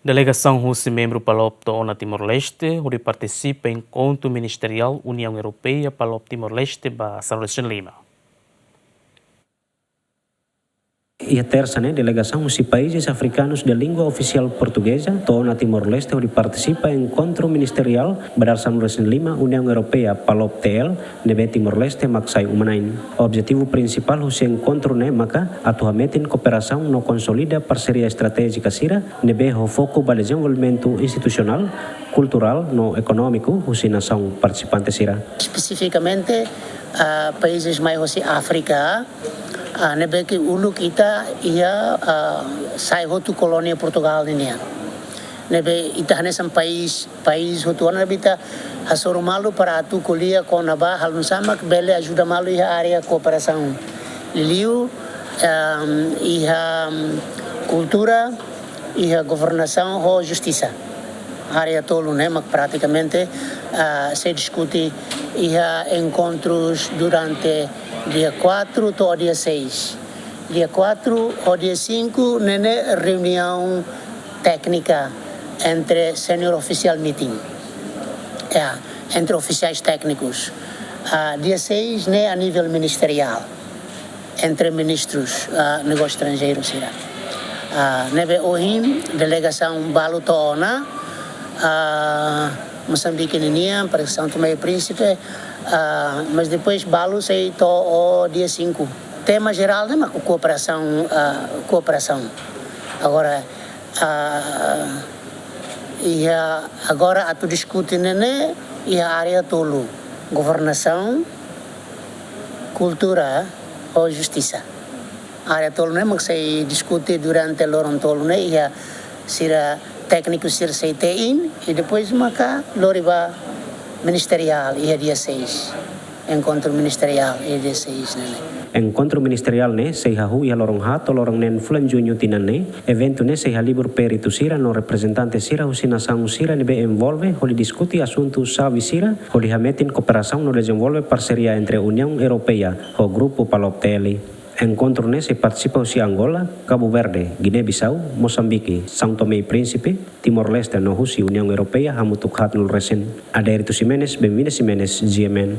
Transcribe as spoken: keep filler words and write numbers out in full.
Delegasaun husi membru PALOP to'o ona Timor-Leste hodi partisipa enkontru ministeriál Uniaun Europeia PALOP Timor-Leste ba sanulu-resin-lima. Iha Tersa ne'e, delegasaun husi países afrikanus de língua ofisiál portugeza to'o ona Timor-Leste hodi partisipa enkontru ministeriál ba dala sanulu-resin-lima Uniaun Europeia PALOP T L ne'ebé Timor-Leste mak sai uma-na'in. Objetivu prinsipál husi enkontru ne'e maka atu hametin kooperasaun no konsolida parseria estratéjika sira ne'ebé ho foku ba dezenvolvimentu institusionál, kulturál no ekonómiku husi nasaun partisipante sira. Espesifikamente, ah, países mai hosi Áfrika, ah, ne'ebé ke uluk ita iha, ah, sai hotu kolónia Portugál ninian. Ne'ebé ita hanesan país, país hotu ona ne'ebé ita hasoru malu para atu ko'alia kona-ba halo nusá mak bele ajuda malu iha área kooperasaun. Liuliu, ehm, iha, ehm, kultura, iha governasaun ho justisa. Área tolu ne'e mak pratikamente, ah, sei diskute iha enkontrus durante dia quatro to'o dia seis. Dia quatro ho dia cinco ne'e ne'e reuniaun téknika entre senior official meeting. Ya, entre ofisiais téknikus. Ah, dia seis ne'e a nível ministeriál entre ministrus, ah, negósiu estranjeiru sira. Ah, ne'ebé ohin delegasaun balu to'o ona, ah, Mosambike ninian, para São Tomé e Príncipe, ah, mas depois balu sei to'o dia cinco. Tema jerál ne'e mak kooperasaun, ah, kooperasaun. Agora, ah, iha, agora atu diskute ne'e ne'e iha área tolu, governasaun, kultura ho justisa. Área tolu ne'e mak sei diskute durante loron tolu ne'e iha sira tékniku sira sei te'in, i depois maka lori ba ministeriál iha dia seis. Enkontru ministeriál iha dia seis ne'e ne'e. Enkontru ministeriál ne'e sei hahú iha loron haat to'o loron neen fulan Juñu tinan ne'e. Eventu ne'e sei halibur peritu sira no reprezentante sira husi nasaun sira ne'ebé envolve hodi diskute asuntu xave sira hodi hametin kooperasaun no dezenvolve parseria entre Uniaun Europeia ho grupu PALOP T L. Enkontru ne'e sei partisipa husi Angola, Kabu Verde, Giné-Bisau, Mosambike, São Tomé e Príncipe, Timor-Leste no husi Uniaun Europeia hamutuk haatnulu resin. Adérito Ximenes, Benvinda Ximenes, G M N.